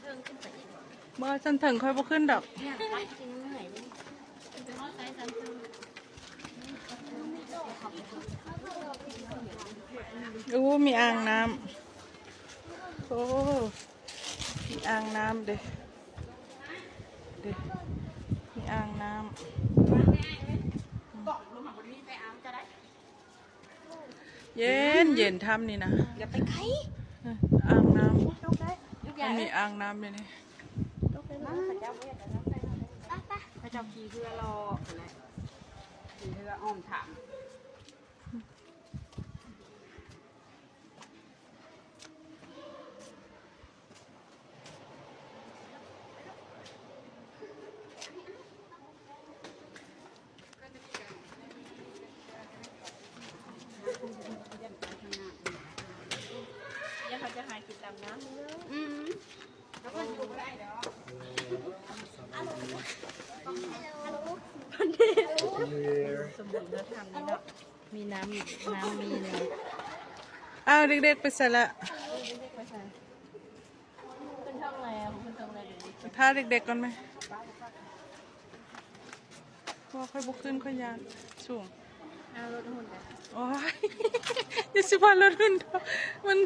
ບໍ່ ຊັ້ນເທິງຂ້ອຍບໍ່ຂຶ້ນດອກ. ໂອ້ ມີອ່າງນ້ຳ ໂອ້ ມີອ່າງນ້ຳເດ້ ເດ້ ມີອ່າງນ້ຳ ເຢັນເຢັນ ຖ້ຳນີ້ນະ. ຢ່າໄປໃກ້ ອ່າງນ້ຳ ມັນມີອ່າງນ້ຳຢູ່ນີ້. ເຂົາເຈົ້າຂີ່ເຮືອເລາະ ຂີ່ເຮືອອ້ອມຖ້ຳ. ດຽວເຂົາຈະຫາກິນຕາມນ້ຳເດີ. ອືມ ແລ້ວມັນຢູ່ບໍ່ໄດ້ດອກ. ສົມບູນເດີ ຖ້ຳນີ້ເນາະ ມີນ້ຳ ນ້ຳມີເນາະ. ອ້າວ ເດັກໆໄປໃສລະ? ຂຶ້ນເທິງແລ້ວ ຂຶ້ນເທິງແລ້ວ. ໄປພາເດັກໆກ່ອນໄໝ? ບໍ່ ຂ້ອຍບໍ່ຂຶ້ນ ຂ້ອຍຢ້ານສູງ. ເອົາລົດຫຸ່ນໄປ. ໂອ້ຍ ຢ່າຊິພາລົດຫຸ່ນ ມັນ